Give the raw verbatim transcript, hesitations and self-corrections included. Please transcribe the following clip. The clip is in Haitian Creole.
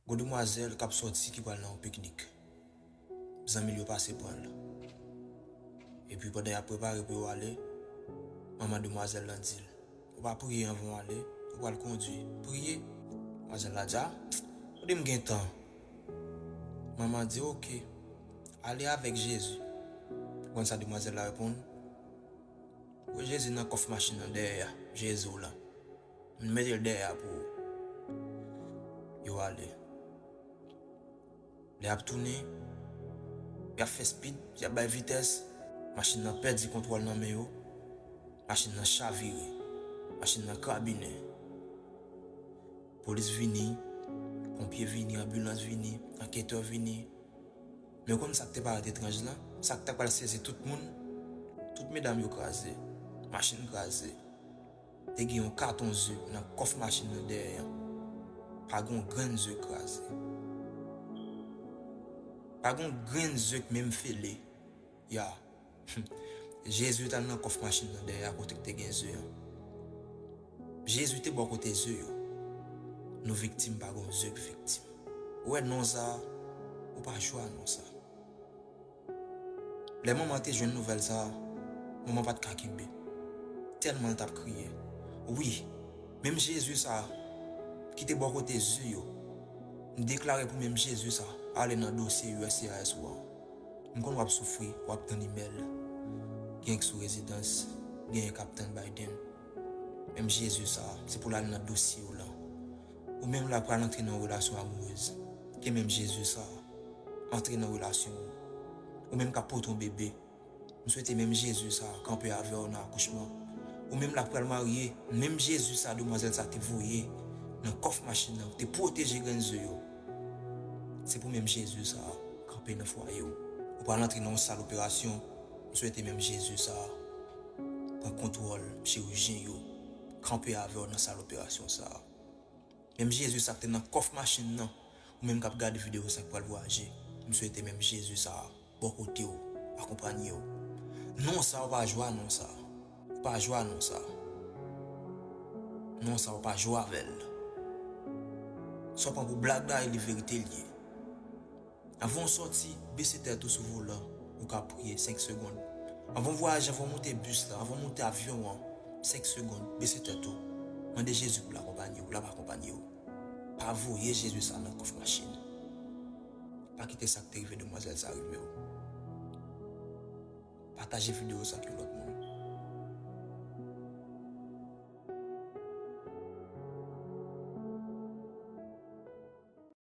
Gon demwazèl k ap sòti ki pral nan yon piknik. Zanmi l yo pase pran l. Epi pandan y ap prepare pou yo ale, manman demwazèl lan di l, "Ou pa priye anvan w ale, ou pral kondwi. Priye." Demwazèl la di, "A, ou di m gen tan." Manman di, "Oke, ale avèk Jezi." Ou konn sa demwazèl la reponn? "Voye Jezi nan kòf machin nan dèyè a, Jezi w lan. M mete l dèyè a pou ou." Yo ale. Lè y ap tounen, y ap fè spid, y ap bay vitès, machin nan pèdi kontwòl nan men yo, machin nan chavire, machin nan krabinen. Polis vini, ponpye vini, anbilans vini, anketè vini. Men w konn sa k te parèt etranj lan? Sa k ta pral sezi tout moun? Tout medam yo kraze, machin kraze. Te gen yon katon ze nan kòf machin nan dèyè an. Pa gen yon grenn ze kraze. Pa gen yon grenn ze k menm fele. Ya. Jezi t al nan kòf machin nan dèyè a kote k te gen ze an. Jezi te bò kote ze yo. Nou viktim pa gen yon ze k viktim. Ou wè non sa a, ou pa jwe a non sa a. Lè manman te jwenn nouvèl sa a, manman pa t ka kenbe. Tèlman l t ap kriye. Wi, menm Jezi sa a, ki te bò kote ze yo, m deklare pou menm Jezi sa a ale nan dosye U S C I S ou an. M konn w ap soufri, w ap tann imèl. Gen k sou rezidans, gen k ap tann Biden. Menm Jezi sa a, se pou l al nan dosye w lan. Ou menm la pral antre nan yon relasyon amourez. Ke menm Jezi sa a antre nan relasyon w. Ou menm k ap pote yon bebe. M swete menm Jezi sa a kanpe avè w nan akouchman. Ou menm la pral marye, menm Jezi sa a demwazèl sa a te voye nan kòf machin nan, te pwoteje grenn ze yo. Se pou menm Jezi sa a kanpe nan fwaye w. Ou pral antre nan yon sal operasyon. M swete menm Jezi sa a pran kontwòl chirijyen yo, kanpe avè w nan sal operasyon sa a. Menm Jezi sa k te nan kòf machin nan, ou menm k ap gade videyo sa k pral vwayaje, m swete menm Jezi sa a bò kote w, akonpanye w. Non sa a, ou pa jwe a non sa a. Ou pa jwe a non sa a. Non sa a, ou pa jwe avè l. Sa w pran pou blag la, e li verite l ye. Anvan w sòti, bese tèt ou sou volan, ou ka priye senk segonn. Anvan w vwayaje, anvan w moute bis la, anvan w moute avyon an, senk segonn, bese tèt ou. Mande Jezi pou l akonpanye w, l ap akonpanye w. Pa voye Jezi sa nan kòf machin. Pa kite sa k te rive demwazèl sa rive w. Pataje videyo sa ak yon lòt moun.